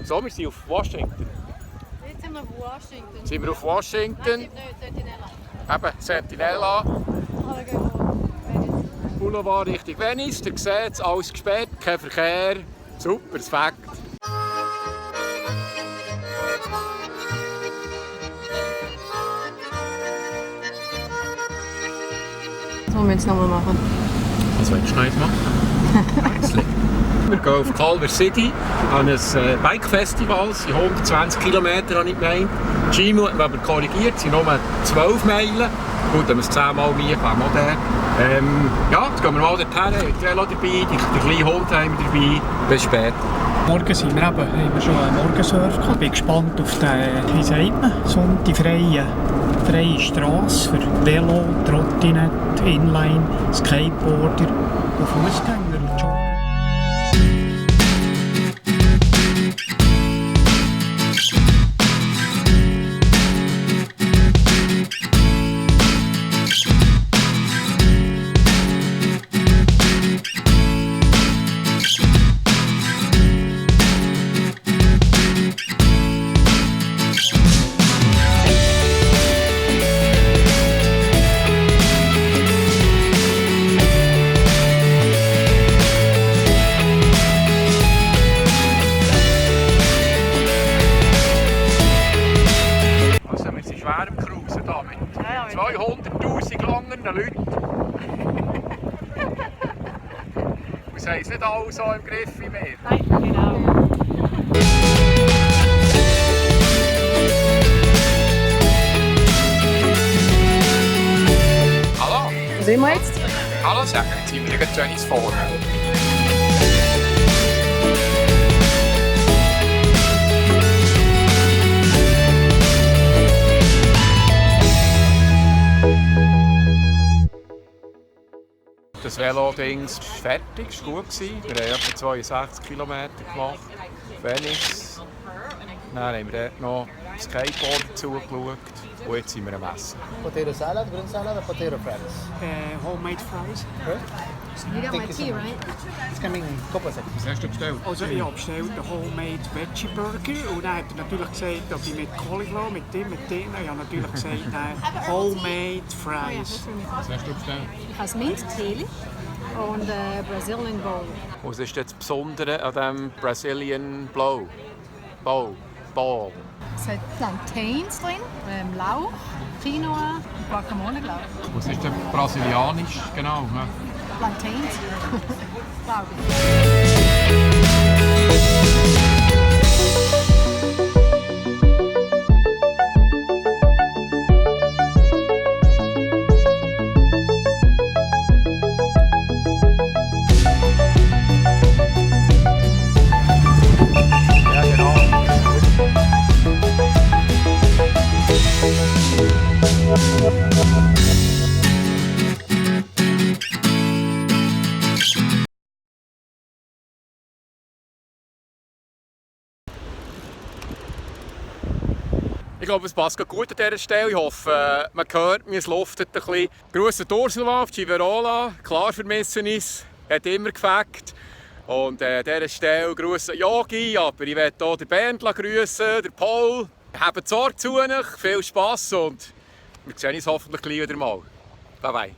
So, wir sind auf Washington. Jetzt sind wir auf Washington. Sind wir auf Washington? Nein, nicht Sentinella. Eben, Sentinella. Aber gehen wir. Boulevard Richtung Venice. Ihr seht es, alles gesperrt, kein Verkehr. Super, perfekt. Was wollen wir jetzt nochmal machen? Was willst du noch machen? Wir gehen auf Culver City an ein Bike-Festival. Es sind 120 Kilometer, habe ich gemeint. Gimo hat mich aber korrigiert, es sind nur 12 Meilen. Gut, wenn man es 10 Mal mehr kann, ja, jetzt gehen wir mal dorthin. Ich habe Velo dabei, den kleinen Hund haben wir dabei. Bis später. Morgen sind wir eben, haben wir schon einen Morgensurf gehabt. Ich bin gespannt auf den, wie sagt man, freie Strasse für Velo, Trottinett, Inline, Skateboarder und Fußgänger und Jogger. Mit 200'000 langen Leuten. Und sie haben es nicht alle so im Griff wie wir. Nein, genau. Hallo? Wo sind wir jetzt? Hallo sagen, jetzt sind wir gleich Tönnies vorne. Das Velo-Dings ist fertig, es war gut. Wir haben etwa 62 Kilometer gemacht. Venice. Dann haben wir dort noch das Skateboard dazugeschaut und jetzt sind wir am Essen. Potato salad, green salad, or potato fries? Homemade fries. You got my tea, right? It's coming in couple seconds. Was hast du bestellt? Also ich habe bestellt einen Homemade Veggie Burger und dann hat er natürlich gesagt, ob ich mit Cauliflower, mit dem. Ich habe natürlich gesagt, Homemade Fries. Was hast du bestellt? Ich habe Mint-Tee und Brazilian Bowl. Was ist das Besondere an diesem Brazilian Bowl? Es hat Plantains drin, Lauch, Quinoa und Guacamole, glaube ich. Was ist denn brasilianisch genau? Ne? Plantains, glaube ich. Ich glaube, es passt gut an dieser Stelle. Ich hoffe, man hört mich, es luftet ein bisschen. Grüße Ursula auf Civerola. Klar vermissen uns. Hat immer gefällt. Und an dieser Stelle grüße Yogi, aber ich möchte auch den Bernd grüßen, den Paul. Habt Sorge zu euch, viel Spass und wir sehen uns hoffentlich gleich wieder mal. Bye bye.